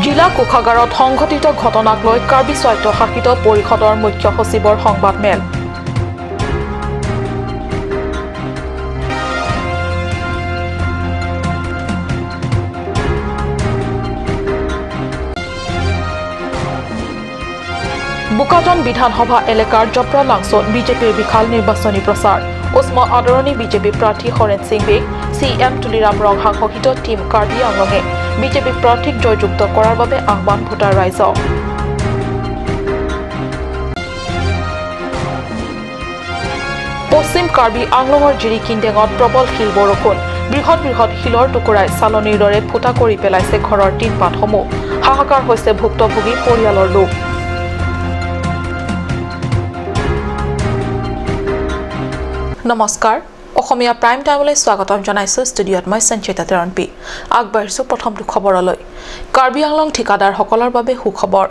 জিলা কোষাগাৰত সংঘটিত ঘটনাক লৈ কাৰ্বি স্বায়ত্তশাসিত পৰিষদৰ মুখ্য সচিবৰ সংবাদমেল। বোকাজান বিধানসভা এলেকাৰ জপ্ৰা লাংচত বিজেপিৰ বিশাল নিৰ্বাচনী প্ৰচাৰ। উষ্ম আদৰণি বিজেপি প্ৰাৰ্থী হৰেণ সিং বেগ, চি এম তুলিৰাম ৰংহাং সহিত টীম কাৰ্বি আংলঙে বিজেপি প্ৰাৰ্থীক জয়যুক্ত কৰাৰ বাবে আহ্বান ভোটাৰ ৰাইজক। পশ্চিম কাৰ্বি আংলঙৰ জিৰিকিন্দেঙত প্ৰবল শিল বৰষুণ। বৃহৎ বৃহৎ শিলৰ টুকুৰাই চালনীৰ দৰে ফুটা কৰি পেলাইছে ঘৰৰ টিনপাতসমূহ। হাহাকাৰ হৈছে ভুক্তভোগী পৰিয়ালৰ লোক। নমস্কাৰ, অসমীয়া প্ৰাইম টাইমলৈ স্বাগতম জনাইছোঁ। ষ্টুডিঅ'ত মই সঞ্চিতা তেৰণপি। আগবাঢ়িছোঁ প্ৰথমটো খবৰলৈ। কাৰ্বি আংলং ঠিকাদাৰসকলৰ বাবে সুখবৰ।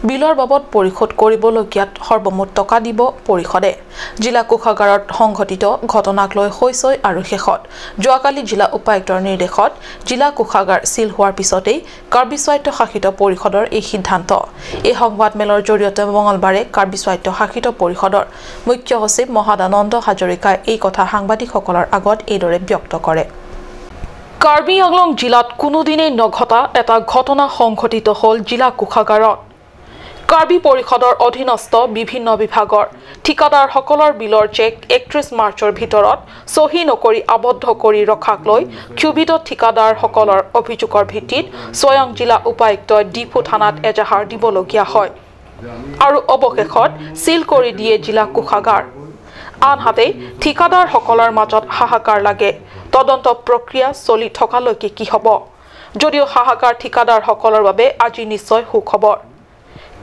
বিলৰ বাবদ পৰিশোধ কৰিবলগীয়াত সৰ্বমুঠ টকা দিব পৰিষদে। জিলা কোষাগাৰত সংঘটিত ঘটনাক লৈ হৈচৈ আৰু শেষত যোৱাকালি জিলা উপায়ুক্তৰ নিৰ্দেশত জিলা কোষাগাৰ চিল হোৱাৰ পিছতেই কাৰ্বি স্বায়ত্তশাসিত পৰিষদৰ এই সিদ্ধান্ত। এই সংবাদমেলৰ জৰিয়তে মঙলবাৰে কাৰ্বি স্বায়ত্তশাসিত পৰিষদৰ মুখ্য সচিব মহাদানন্দ হাজৰিকাই এই কথা সাংবাদিকসকলৰ আগত এইদৰে ব্যক্ত কৰে। কাৰ্বি আংলং জিলাত কোনোদিনেই নঘটা এটা ঘটনা সংঘটিত হ'ল জিলা কোষাগাৰত। কাৰ্বি পৰিষদৰ অধীনস্থ বিভিন্ন বিভাগৰ ঠিকাদাৰসকলৰ বিলৰ চেক 31 মাৰ্চৰ ভিতৰত চহী নকৰি আবদ্ধ কৰি ৰখাক লৈ ক্ষোভিত ঠিকাদাৰসকলৰ অভিযোগৰ ভিত্তিত স্বয়ং জিলা উপায়ুক্তই ডিফু থানাত এজাহাৰ দিবলগীয়া হয় আৰু অৱশেষত চিল কৰি দিয়ে জিলা কোষাগাৰ। আনহাতে ঠিকাদাৰসকলৰ মাজত হাহাকাৰ লাগে। তদন্ত প্ৰক্ৰিয়া চলি থকালৈকে কি হ'ব? যদিও হাহাকাৰ ঠিকাদাৰসকলৰ বাবে আজি নিশ্চয় সুখবৰ।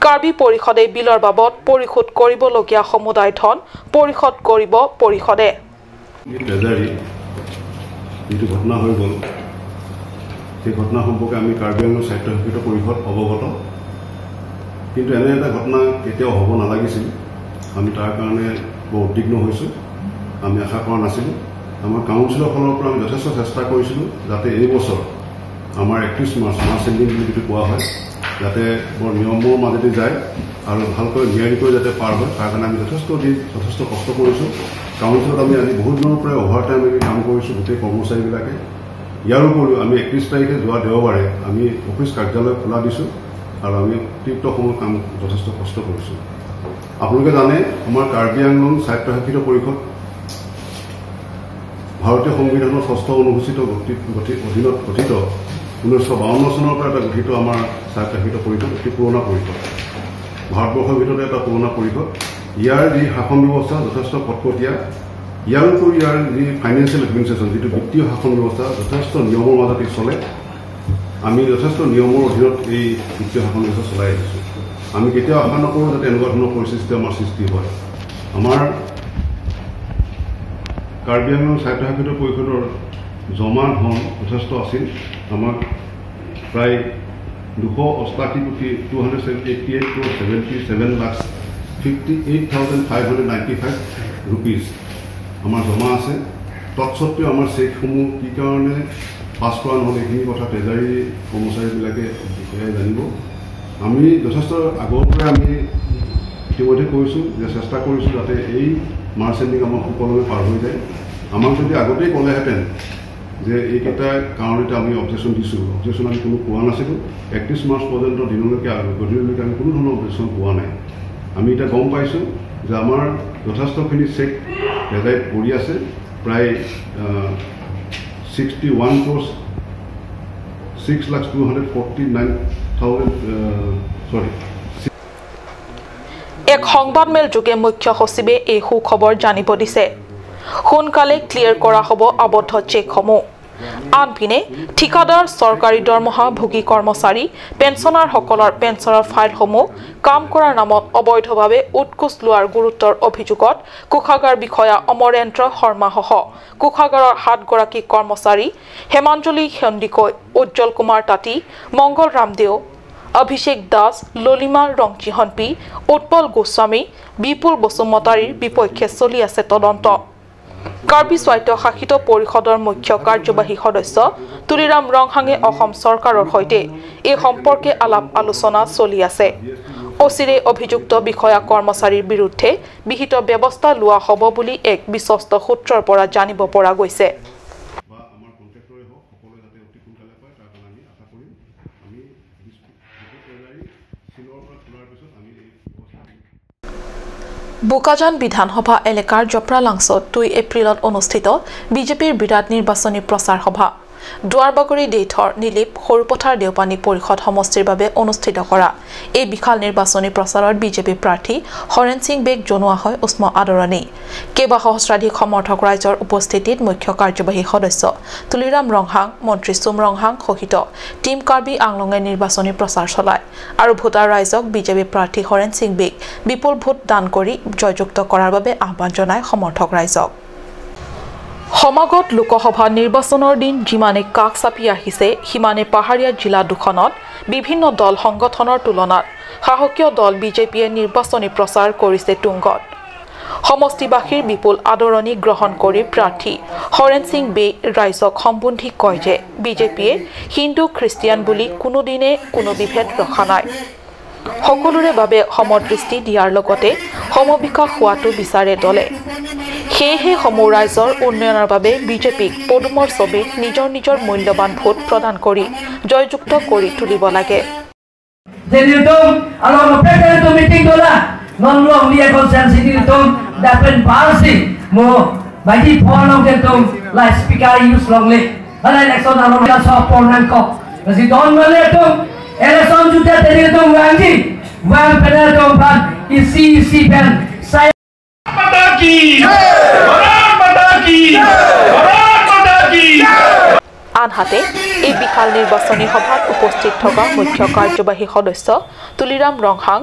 কাৰ্বি পৰিষদে বিলৰ বাবদ পৰিশোধ কৰিবলগীয়া সমুদায় ধন পৰিশোধ কৰিব পৰিষদে। যিটো ঘটনা হৈ গ'ল সেই ঘটনা সম্পৰ্কে আমি কাৰ্বি আংলং স্বায়ত্তশাসিত পৰিষদ অৱগত, কিন্তু এনে এটা ঘটনা কেতিয়াও হ'ব নালাগিছিল। আমি তাৰ কাৰণে বৰ উদ্বিগ্ন হৈছোঁ। আমি আশা কৰা নাছিলোঁ। আমাৰ কাউন্সিলৰ ফালৰ পৰা আমি যথেষ্ট চেষ্টা কৰিছিলোঁ যাতে এই বছৰ আমাৰ 31 মাৰ্চ মাৰ্চ এণ্ডিং বুলি যিটো কোৱা হয় যাতে বৰ নিয়মৰ মাজেদি যায় আৰু ভালকৈ নিয়াৰিকৈ যাতে পাৰ হয়, তাৰ কাৰণে আমি যথেষ্ট কষ্ট কৰিছোঁ। কাউন্সিলত আমি আজি বহুত দিনৰ পৰাই অভাৰ টাইম আমি কাম কৰিছোঁ গোটেই কৰ্মচাৰীবিলাকে। ইয়াৰ উপৰিও আমি 31 তাৰিখে যোৱা দেওবাৰে আমি অফিচ কাৰ্যালয় খোলা দিছোঁ আৰু আমি অতিৰিক্ত সময় কাম যথেষ্ট কষ্ট কৰিছোঁ। আপোনালোকে জানে আমাৰ কাৰ্বি আংলং স্বায়ত্তশাসিত পৰিষদ ভাৰতীয় সংবিধানৰ ষষ্ঠ অনুসূচিত অধীনত গঠিত 1952 চনৰ পৰা এটা গঠিত আমাৰ স্বায়ত্তশাসিত পৰিষদ, অতি পুৰণা পৰিষদ, ভাৰতবৰ্ষৰ ভিতৰতে এটা পুৰণা পৰিষদ। ইয়াৰ যি শাসন ব্যৱস্থা যথেষ্ট কটকটীয়া। ইয়াৰ উপৰি ইয়াৰ যি ফাইনেন্সিয়েল এডমিনিষ্ট্ৰেশ্যন, যিটো বিত্তীয় শাসন ব্যৱস্থা যথেষ্ট নিয়মৰ মাজতে চলে। আমি যথেষ্ট নিয়মৰ অধীনত এই বিত্তীয় শাসন ব্যৱস্থা চলাই আহিছোঁ। আমি কেতিয়াও আশা নকৰোঁ যাতে এনেকুৱা ধৰণৰ পৰিস্থিতি আমাৰ সৃষ্টি হয়। আমাৰ কাৰ্বি আংলং স্বায়ত্তশাসিত পৰিষদৰ জমা ধন যথেষ্ট আছিল। আমাক প্ৰায় 288 কোটি 288,77,58,595 ৰুপিজ আমাৰ জমা আছে। তৎসত্ত্বেও আমাৰ চেকসমূহ কি কাৰণে পাছ কৰা নহ'ল এইখিনি কথা ট্ৰেজাৰী কৰ্মচাৰীবিলাকে বিষয়াই জানিব। আমি যথেষ্ট আগৰ পৰাই আমি ইতিমধ্যে কৈছোঁ যে চেষ্টা কৰিছোঁ যাতে এই মাৰ্চ এণ্ডিং আমাৰ সুকলমে পাৰ হৈ যায়। আমাক যদি আগতেই ক'লেহেঁতেন যে এইকেইটা কাৰণতে আমি অবজেকশ্যন দিছোঁ, অবজেকশ্যন আমি কোনো পোৱা নাছিলোঁ। 31 মাৰ্চ পৰ্যন্ত দিনলৈকে গধূলিলৈকে আমি কোনো ধৰণৰ অবজেকশ্যন পোৱা নাই। আমি এতিয়া গম পাইছোঁ যে আমাৰ যথেষ্টখিনি চেক ট্ৰেজাৰীত পৰি আছে, প্ৰায় 61 crores 6,249,000 sorry. এক সংবাদমেল যোগে মুখ্য সচিবে এই সুখবৰ জানিব দিছে। সোনকালে ক্লিয়াৰ কৰা হ'ব আবদ্ধ চেকসমূহ। আনপিনে ঠিকাদাৰ, চৰকাৰী দৰমহা ভোগী কৰ্মচাৰী, পেঞ্চনাৰসকলৰ পেঞ্চনৰ ফাইলসমূহ কাম কৰাৰ নামত অবৈধভাৱে উৎকোচ লোৱাৰ গুৰুত্বৰ অভিযোগত কোষাগাৰ বিষয়া অমৰেন্দ্ৰ শৰ্মাসহ কোষাগাৰৰ 7গৰাকী কৰ্মচাৰী হেমাঞ্জলি সন্দিকৈ, উজ্জ্বল কুমাৰ তাঁতী, মংগল ৰামদেও, অভিষেক দাস, ললিমা ৰংচিহনপি, উৎপল গোস্বামী, বিপুল বসুমতাৰীৰ বিপক্ষে চলি আছে তদন্ত। কাৰ্বি স্বায়ত্তশাসিত পৰিষদৰ মুখ্য কাৰ্যবাহী সদস্য তুলিৰাম ৰংহাঙে অসম চৰকাৰৰ সৈতে এই সম্পৰ্কে আলাপ আলোচনা চলি আছে। অচিৰে অভিযুক্ত বিষয়া কৰ্মচাৰীৰ বিৰুদ্ধে বিহিত ব্যৱস্থা লোৱা হ'ব বুলি এক বিশ্বস্ত সূত্ৰৰ পৰা জানিব পৰা গৈছে। বোকাজান বিধানসভা এলেকাৰ জপ্ৰালাংছত 2 এপ্ৰিলত অনুষ্ঠিত বিজেপিৰ বিৰাট নিৰ্বাচনী প্ৰচাৰ সভা দুৱাৰবাগৰি দেইথৰ নীলিপ সৰুপথাৰ দেওপানী পৰিষদ সমষ্টিৰ বাবে অনুষ্ঠিত কৰা এই বিশাল নিৰ্বাচনী প্ৰচাৰত বিজেপি প্ৰাৰ্থী হৰেণ সিং বেগ জনোৱা হয় উষ্ম আদৰণি। কেইবা সহস্ৰাধিক সমৰ্থক ৰাইজৰ উপস্থিতিত মুখ্য কাৰ্যবাহী সদস্য তুলিৰাম ৰংহাং, মন্ত্ৰী চুম ৰংহাং সহিত টীম কাৰ্বি আংলঙে নিৰ্বাচনী প্ৰচাৰ চলায় আৰু ভোটাৰ ৰাইজক বিজেপি প্ৰাৰ্থী হৰেণ সিং বেগ বিপুল ভোট দান কৰি জয়যুক্ত কৰাৰ বাবে আহ্বান জনায় সমৰ্থক ৰাইজক। সমাগত লোকসভা নিৰ্বাচনৰ দিন যিমানে কাষ চাপি আহিছে সিমানে পাহাৰীয়া জিলা দুখনত বিভিন্ন দল সংগঠনৰ তুলনাত শাসকীয় দল বিজেপিয়ে নিৰ্বাচনী প্ৰচাৰ কৰিছে তুংগত। সমষ্টিবাসীৰ বিপুল আদৰণি গ্ৰহণ কৰি প্ৰাৰ্থী হৰেণ সিং বে ৰাইজক সম্বোধি কয় যে বিজেপিয়ে হিন্দু খ্ৰীষ্টিয়ান বুলি কোনোদিনে কোনো বিভেদ ৰখা নাই, সকলোৰে বাবে সমদৃষ্টি দিয়াৰ লগতে সমবিকাশ হোৱাটো বিচাৰে দলে। সেয়েহে সমূহ ৰাইজৰ উন্নয়নৰ বাবে বিজেপিক পদুমৰ ছবিত নিজৰ নিজৰ মূল্যৱান ভোট প্ৰদান কৰি জয়যুক্ত কৰি তুলিব লাগে। আনহাতে এই বিশাল নিৰ্বাচনী সভাত উপস্থিত থকা মুখ্য কাৰ্যবাহী সদস্য তুলিৰাম ৰংহাং,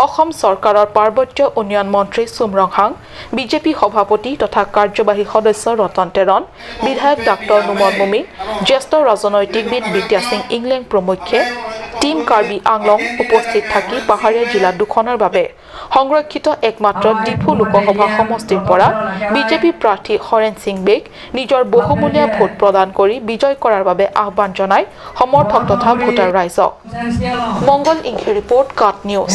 অসম চৰকাৰৰ পাৰ্বত্য উন্নয়ন মন্ত্ৰী চুম ৰংহাং, বিজেপি সভাপতি তথা কাৰ্যবাহী সদস্য ৰতন টেৰণ, বিধায়ক ডাক্তৰ নোমল মুমিন, জ্যেষ্ঠ ৰাজনৈতিকবিদ বিদ্যা সিং ইংলেং প্ৰমুখ্যে টীম কাৰ্বি আংলং উপস্থিত থাকি পাহাৰীয়া জিলা দুখনৰ বাবে সংৰক্ষিত একমাত্ৰ ডিফু লোকসভা সমষ্টিৰ পৰা বিজেপি প্ৰাৰ্থী হৰেণ সিং বেগ নিজৰ বহুমূলীয়া ভোট প্ৰদান কৰি বিজয় কৰাৰ বাবে আহ্বান জনায় সমৰ্থক তথা ভোটাৰ ৰাইজক। মংগল ইংখে ৰিপৰ্ট, কাট নিউজ।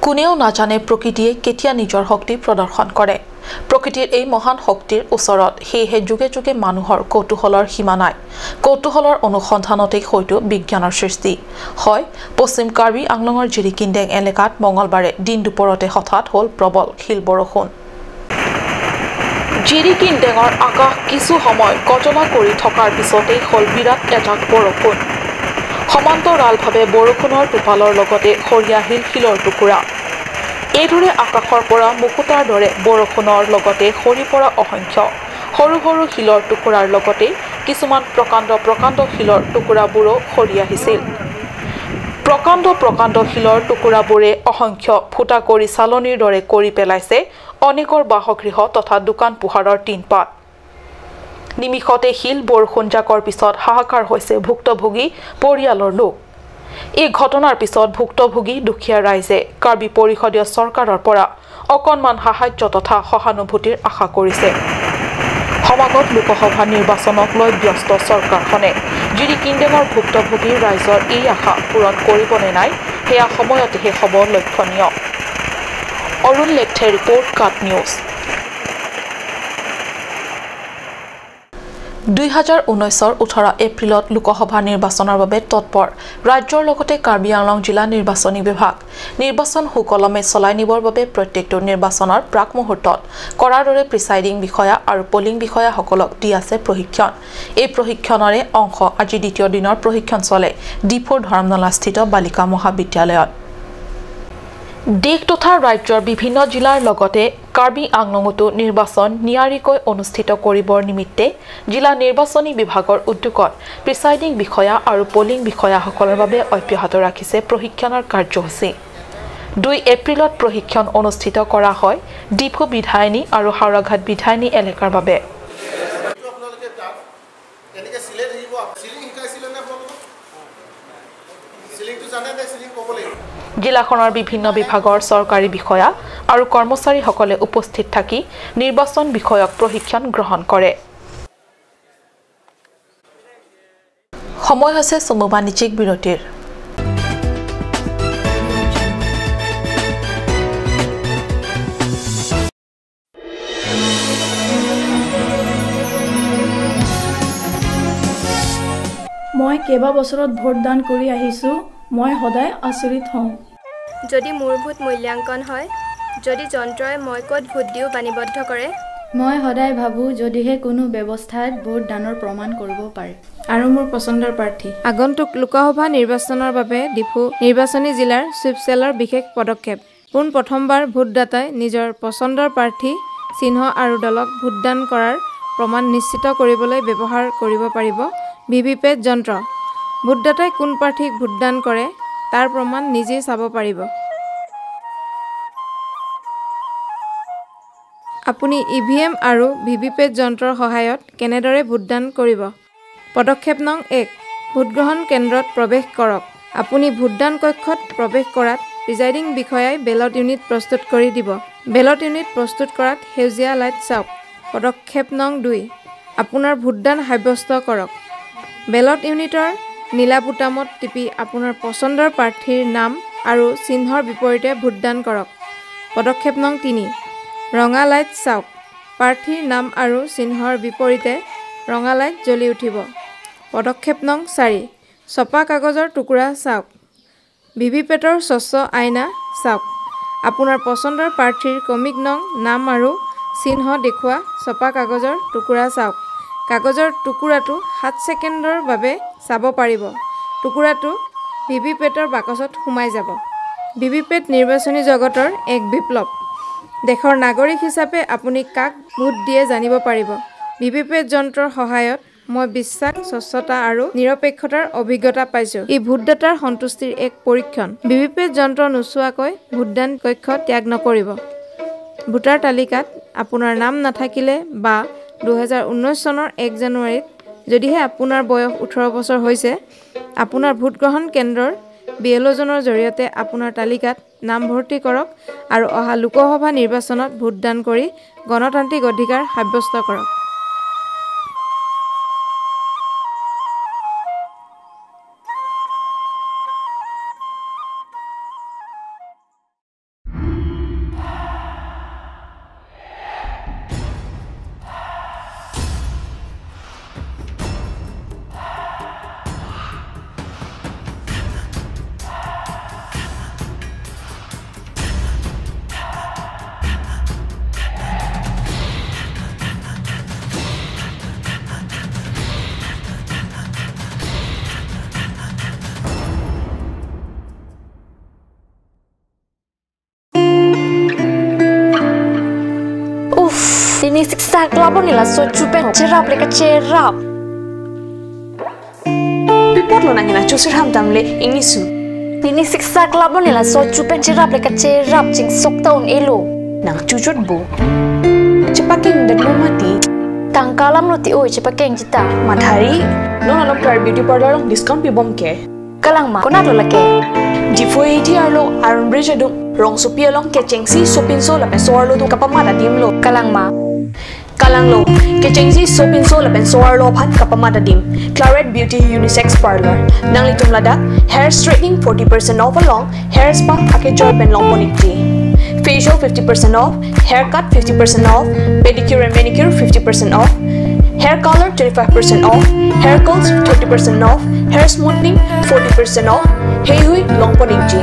কোনেও নাজানে প্ৰকৃতিয়ে কেতিয়া নিজৰ শক্তি প্ৰদৰ্শন কৰে। প্ৰকৃতিৰ এই মহান শক্তিৰ ওচৰত সেয়েহে যুগে যুগে মানুহৰ কৌতূহলৰ সীমা নাই। কৌতূহলৰ অনুসন্ধানতেই হয়তো বিজ্ঞানৰ সৃষ্টি হয়। পশ্চিম কাৰ্বি আংলঙৰ জিৰিকিনডেং এলেকাত মঙলবাৰে দিন দুপৰতে হঠাৎ হ'ল প্ৰবল শিল বৰষুণ। জিৰিকিনডেঙৰ আকাশ কিছু সময় কজলা কৰি থকাৰ পিছতেই হ'ল বিৰাট এজাক বৰষুণ। সমান্তৰালভাৱে বৰষুণৰ টোপালৰ লগতে সৰি আহিল শিলৰ টুকুৰা। এইদৰে আকাশৰ পৰা মুকুতাৰ দৰে বৰষুণৰ লগতে সৰি পৰা অসংখ্য সৰু সৰু শিলৰ টুকুৰাৰ লগতে কিছুমান প্ৰকাণ্ড প্ৰকাণ্ড শিলৰ টুকুৰাবোৰো সৰি আহিছিল। প্ৰকাণ্ড প্ৰকাণ্ড শিলৰ টুকুৰাবোৰে অসংখ্য ফুটা কৰি চালনীৰ দৰে কৰি পেলাইছে অনেকৰ বাসগৃহ তথা দোকান পোহাৰৰ টিনপাত। নিমিষতে শিল বৰষুণজাকৰ পিছত হাহাকাৰ হৈছে ভুক্তভোগী পৰিয়ালৰ লোক। এই ঘটনাৰ পিছত ভুক্তভোগী দুখীয়া ৰাইজে কাৰ্বি পৰিষদীয় চৰকাৰৰ পৰা অকণমান সাহায্য তথা সহানুভূতিৰ আশা কৰিছে। সমাগত লোকসভা নিৰ্বাচনক লৈ ব্যস্ত চৰকাৰখনে জিৰিকিনডেঙৰ ভুক্তভোগী ৰাইজৰ এই আশা পূৰণ কৰিবনে নাই সেয়া সময়তেহে হ'ব লক্ষণীয়। অৰুণ লেথে ৰিপৰ্ট, কাট নিউজ। 2019 18 এপ্ৰিলত লোকসভা নিৰ্বাচনৰ বাবে তৎপৰ ৰাজ্যৰ লগতে কাৰ্বি আংলং জিলা নিৰ্বাচনী বিভাগ। নিৰ্বাচন সুকলমে চলাই নিবৰ বাবে প্ৰত্যেকটো নিৰ্বাচনৰ প্ৰাক মুহূৰ্তত কৰাৰ দৰে প্ৰিচাইডিং বিষয়া আৰু পলিং বিষয়াসকলক দি আছে প্ৰশিক্ষণ। এই প্ৰশিক্ষণৰে অংশ আজি দ্বিতীয় দিনৰ প্ৰশিক্ষণ চলে ডিফুৰ ধৰমনলাস্থিত বালিকা মহাবিদ্যালয়ত। দেশ তথা ৰাজ্যৰ বিভিন্ন জিলাৰ লগতে কাৰ্বি আংলঙতো নিৰ্বাচন নিয়াৰিকৈ অনুষ্ঠিত কৰিবৰ নিমিত্তে জিলা নিৰ্বাচনী বিভাগৰ উদ্যোগত প্ৰিচাইডিং বিষয়া আৰু পলিং বিষয়াসকলৰ বাবে অব্যাহত ৰাখিছে প্ৰশিক্ষণৰ কাৰ্যসূচী। 2 এপ্ৰিলত প্ৰশিক্ষণ অনুষ্ঠিত কৰা হয় ডিফু বিধায়িনী আৰু হাওৰাঘাট বিধায়িনী এলেকাৰ বাবে। জিলাখনৰ বিভিন্ন বিভাগৰ চৰকাৰী বিষয়া আৰু কৰ্মচাৰীসকলে উপস্থিত থাকি নিৰ্বাচন বিষয়ক প্ৰশিক্ষণ গ্ৰহণ কৰে। সময় হৈছে চমু বাণিজ্যিক বিৰতিৰ। মই কেইবা বছৰত ভোটদান কৰি আহিছোঁ, মই সদায় আচৰিত হওঁ। যদি মোৰ ভোট মূল্যাংকন হয়, যদি যন্ত্ৰই মই ক'ত ভোট দিওঁ বাণীবদ্ধ কৰে, মই সদায় ভাবোঁ যদিহে কোনো ব্যৱস্থাত ভোটদানৰ প্ৰমাণ কৰিব পাৰে। আৰু মোৰ পচন্দৰ প্ৰাৰ্থী। আগন্তুক লোকসভা নিৰ্বাচনৰ বাবে ডিফু নিৰ্বাচনী জিলাৰ চুইপচেলৰ বিশেষ পদক্ষেপ। পোনপ্ৰথমবাৰ ভোটদাতাই নিজৰ পচন্দৰ প্ৰাৰ্থী, চিহ্ন আৰু দলক ভোটদান কৰাৰ প্ৰমাণ নিশ্চিত কৰিবলৈ ব্যৱহাৰ কৰিব পাৰিব ভিভিপেট যন্ত্ৰ। ভোটদাতাই কোন প্ৰাৰ্থীক ভোটদান কৰে তাৰ প্ৰমাণ নিজেই চাব পাৰিব। আপুনি ইভিএম আৰু ভিভিপেট যন্ত্ৰৰ সহায়ত কেনেদৰে ভোটদান কৰিব? পদক্ষেপ নং 1, ভোটগ্ৰহণ কেন্দ্ৰত প্ৰৱেশ কৰক। আপুনি ভোটদান কক্ষত প্ৰৱেশ কৰাত প্ৰিজাইডিং বিষয়াই বেলট ইউনিট প্ৰস্তুত কৰি দিব। বেলট ইউনিট প্ৰস্তুত কৰাত সেউজীয়া লাইট চাওক। পদক্ষেপ নং 2, আপোনাৰ ভোটদান সাব্যস্ত কৰক। বেলট ইউনিটৰ নীলা বুটামত টিপি আপোনাৰ পচন্দৰ প্ৰাৰ্থীৰ নাম আৰু চিহ্নৰ বিপৰীতে ভোটদান কৰক। পদক্ষেপ নং 3, ৰঙা লাইট চাওক। প্ৰাৰ্থীৰ নাম আৰু চিহ্নৰ বিপৰীতে ৰঙা লাইট জ্বলি উঠিব। পদক্ষেপ নং 4, ছপা কাগজৰ টুকুৰা চাওক। ভিভিপেটৰ স্বচ্ছ আইনা চাওক। আপোনাৰ পচন্দৰ প্ৰাৰ্থীৰ ক্ৰমিক নং, নাম আৰু চিহ্ন দেখুওৱা ছপা কাগজৰ টুকুৰা চাওক। কাগজৰ টুকুৰাটো 7 ছেকেণ্ডৰ বাবে চাব পাৰিব। টুকুৰাটো ভিভিপেটৰ বাকচত সোমাই যাব। ভিভিপেট নিৰ্বাচনী জগতৰ এক বিপ্লৱ। দেশৰ নাগৰিক হিচাপে আপুনি কাক ভোট দিয়ে জানিব পাৰিব। ভিভিপেট যন্ত্ৰৰ সহায়ত মই বিশ্বাস, স্বচ্ছতা আৰু নিৰপেক্ষতাৰ অভিজ্ঞতা পাইছোঁ। ই ভোটদাতাৰ সন্তুষ্টিৰ এক পৰীক্ষণ। ভিভিপেট যন্ত্ৰ নোচোৱাকৈ ভোটদান কক্ষ ত্যাগ নকৰিব। ভোটাৰ তালিকাত আপোনাৰ নাম নাথাকিলে বা 2019 চনৰ 1 জানুৱাৰীত যদিহে আপোনাৰ বয়স 18 বছৰ হৈছে, আপোনাৰ ভোটগ্ৰহণ কেন্দ্ৰৰ বিএলঅ'জনৰ জৰিয়তে আপোনাৰ তালিকাত নামভৰ্তি কৰক আৰু অহা লোকসভা নিৰ্বাচনত ভোটদান কৰি গণতান্ত্ৰিক অধিকাৰ সাব্যস্ত কৰক। Ini siksa kelabon ni lah so cupen cerap leka cerap. Pipot lo nangin acu sirham tamle ini su. Ini siksa kelabon ni lah so cupen cerap leka cerap cing sok tahun elo. Nang cucut bu. Cepaking dan lo mati. Tangkalam lo ti oi cepaking cita. Matahari, non alok tar beauty parlor long discount pibom ke. Kalang ma, konat lo lake. Difo ATR lo Iron Bridge adung rong sopi along ke chengsi sopin so lapen soar lo du kapamata dim lo. Kalang ma. Kalang lo ke chengsi sopin so lapen soar lo phan kapamata dim. Claret Beauty Unisex Parlor. Nang litum lada hair straightening 40% off along hair spa ake joy pen long ponikti. Facial 50% off, haircut 50% off, pedicure and manicure 50% off, hair color 25% off, hair curls 30% off, hair smoothing 40% off. Hey hui long ponikji.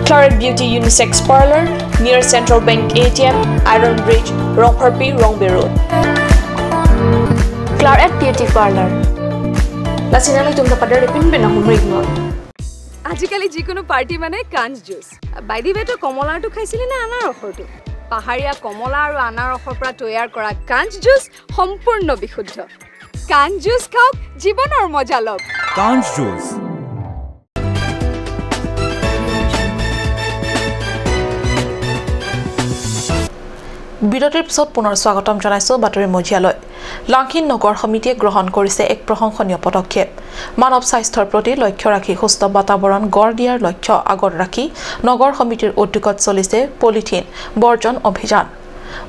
Claret Beauty Unisex Parlor near Central Bank ATM, Iron Bridge, Rongpharpi, Rongbe Road. Claret Beauty Parlor. Lasinali tumta padare pin pin humrig no. আজিকালি যিকোনো party মানে কাঞ্চ juice. By the ৱে তো কমলাৰটো খাইছিলি নে আনাৰসৰটো? পাহাৰীয়া কমলা আৰু আনাৰসৰ পৰা তৈয়াৰ কৰা কাঞ্চ জুচ সম্পূৰ্ণ বিশুদ্ধ। কাঞ্চ জুচ খাওক, জীৱনৰ মজা লওক। কাঞ্চ জুচ। বিৰতিৰ পিছত পুনৰ স্বাগতম জনাইছো বাতৰি মজিয়ালৈ। লাংহিন নগৰ সমিতিয়ে গ্ৰহণ কৰিছে এক প্ৰশংসনীয় পদক্ষেপ। মানৱ স্বাস্থ্যৰ প্ৰতি লক্ষ্য ৰাখি সুস্থ বাতাবৰণ গঢ় দিয়াৰ লক্ষ্য আগত ৰাখি নগৰ সমিতিৰ উদ্যোগত চলিছে পলিথিন বৰ্জন অভিযান।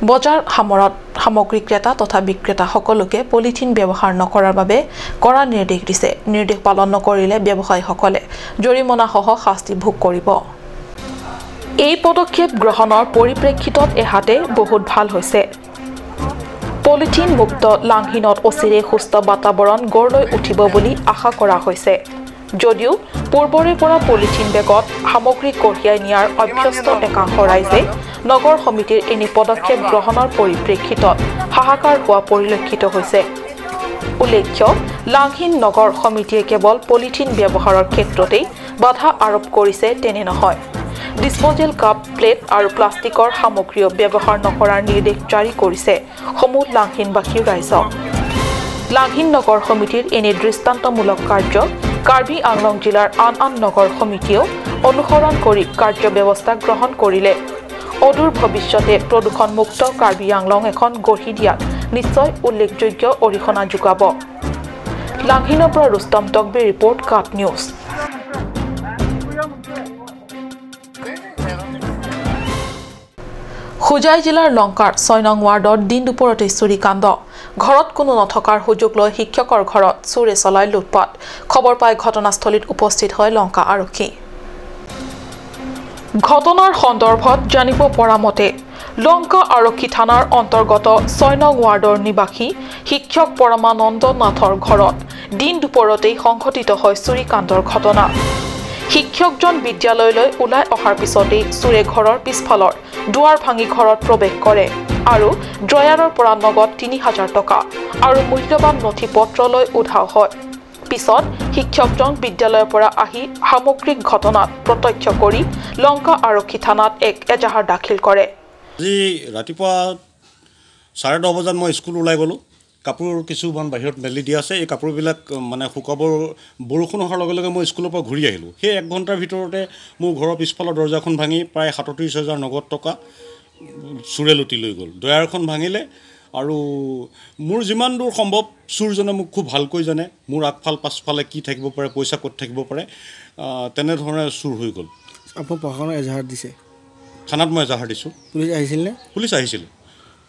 বজাৰ সামৰত সামগ্ৰী ক্ৰেতা তথা বিক্ৰেতা সকলোকে পলিথিন ব্যৱহাৰ নকৰাৰ বাবে কৰা নিৰ্দেশ দিছে। নিৰ্দেশ পালন নকৰিলে ব্যৱসায়ীসকলে জৰিমনাসহ শাস্তি ভোগ কৰিব। এই পদক্ষেপ গ্ৰহণৰ পৰিপ্ৰেক্ষিতত এহাতে বহুত ভাল হৈছে। পলিথিন মুক্ত লাংহিনত অচিৰে সুস্থ বাতাবৰণ গঢ় লৈ উঠিব বুলি আশা কৰা হৈছে। যদিও পূৰ্বৰে পৰা পলিথিন বেগত সামগ্ৰী কঢ়িয়াই নিয়াৰ অভ্যস্ত একাংশ ৰাইজে নগৰ সমিতিৰ এনে পদক্ষেপ গ্ৰহণৰ পৰিপ্ৰেক্ষিতত হাহাকাৰ হোৱা পৰিলক্ষিত হৈছে। উল্লেখ্য, লাংহিন নগৰ সমিতিয়ে কেৱল পলিথিন ব্যৱহাৰৰ ক্ষেত্ৰতেই বাধা আৰোপ কৰিছে তেনে নহয়, ডিছপ'জেল কাপ, প্লেট আৰু প্লাষ্টিকৰ সামগ্ৰীও ব্যৱহাৰ নকৰাৰ নিৰ্দেশ জাৰি কৰিছে সমূহ লাংহিনবাসী ৰাইজক। লাংহিন নগৰ সমিতিৰ এনে দৃষ্টান্তমূলক কাৰ্য কাৰ্বি আংলং জিলাৰ আন আন নগৰ সমিতিয়েও অনুসৰণ কৰি কাৰ্যব্যৱস্থা গ্ৰহণ কৰিলে অদূৰ ভৱিষ্যতে প্ৰদূষণমুক্ত কাৰ্বি আংলং এখন গঢ়ি দিয়াত নিশ্চয় উল্লেখযোগ্য অৰিহণা যোগাব। লাংহিনৰ পৰা ৰুস্তম তকবিৰ ৰিপৰ্ট, কাট নিউজ। হোজাই জিলাৰ লংকাৰ ৬ নং ৱাৰ্ডত দিন দুপৰতে চুৰিকাণ্ড। ঘৰত কোনো নথকাৰ সুযোগ লৈ শিক্ষকৰ ঘৰত চোৰে চলাই লুটপাত। খবৰ পাই ঘটনাস্থলীত উপস্থিত হয় লংকা আৰক্ষী। ঘটনাৰ সন্দৰ্ভত জানিব পৰা মতে লংকা আৰক্ষী থানাৰ অন্তৰ্গত ৬ নং ৱাৰ্ডৰ নিবাসী শিক্ষক পৰমানন্দ নাথৰ ঘৰত দিন দুপৰতেই সংঘটিত হয় চুৰিকাণ্ডৰ ঘটনা। শিক্ষকজন বিদ্যালয়লৈ ওলাই অহাৰ পিছতেই চোৰে ঘৰৰ পিছফালৰ দুৱাৰ ভাঙি ঘৰত প্ৰৱেশ কৰে আৰু ড্ৰয়াৰৰ পৰা নগদ ৩০০০ টকা আৰু মূল্যৱান নথি পত্ৰ লৈ উধাও হয়। পিছত শিক্ষকজন বিদ্যালয়ৰ পৰা আহি সামগ্ৰিক ঘটনাত প্ৰত্যক্ষ কৰি লংকা আৰক্ষী থানাত এক এজাহাৰ দাখিল কৰে। আজি ৰাতিপুৱা 10:30 বজাত মই স্কুল ওলাই গ'লোঁ। কাপোৰ কিছুমান বাহিৰত মেলি দিয়া আছে, এই কাপোৰবিলাক মানে শুকাবৰ বৰষুণ অহাৰ লগে লগে মই স্কুলৰ পৰা ঘূৰি আহিলোঁ। সেই ১ ঘণ্টাৰ ভিতৰতে মোৰ ঘৰৰ পিছফালৰ দৰ্জাখন ভাঙি প্ৰায় ৩৭,০০০ নগদ টকা চোৰে লুটি লৈ গ'ল। দয়াৰখন ভাঙিলে আৰু মোৰ যিমান দূৰ সম্ভৱ চোৰজনে মোক খুব ভালকৈ জানে, মোৰ আগফাল পাছফালে কি থাকিব পাৰে, পইচা ক'ত থাকিব পাৰে, তেনেধৰণে চুৰ হৈ গ'ল। আপুনি প্ৰশাসনক এজাহাৰ দিছে? থানাত মই এজাহাৰ দিছোঁ। পুলিচ আহিছিল নে? পুলিচ আহিছিলে,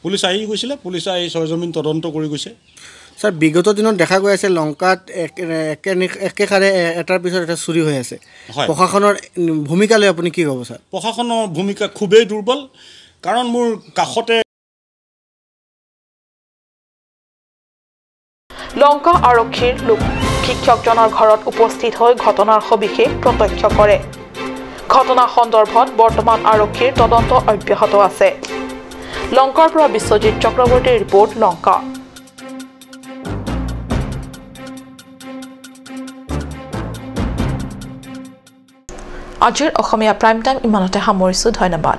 পুলিচ আহি গৈছিলে, পুলিচ আহি সৰজমিন তদন্ত কৰি গৈছে। ছাৰ, বিগত দিনত দেখা গৈ আছে লংকাত একেষাৰে এটাৰ পিছত এটা চুৰি হৈ আছে। প্ৰশাসনৰ ভূমিকালৈ আপুনি কি ক'ব ছাৰ? প্ৰশাসনৰ ভূমিকা খুবেই দুৰ্বল, কাৰণ মোৰ কাষতে লংকা আৰক্ষীৰ লোক শিক্ষকজনৰ ঘৰত উপস্থিত হৈ ঘটনাৰ সবিশেষ প্ৰত্যক্ষ কৰে। ঘটনা সন্দৰ্ভত বৰ্তমান আৰক্ষীৰ তদন্ত অব্যাহত আছে। লংকাৰ পৰা বিশ্বজিৎ চক্ৰৱৰ্তীৰ ৰিপৰ্ট, লংকা। আজিৰ অসমীয়া প্ৰাইম টাইম ইমানতে সামৰিছোঁ। ধন্যবাদ।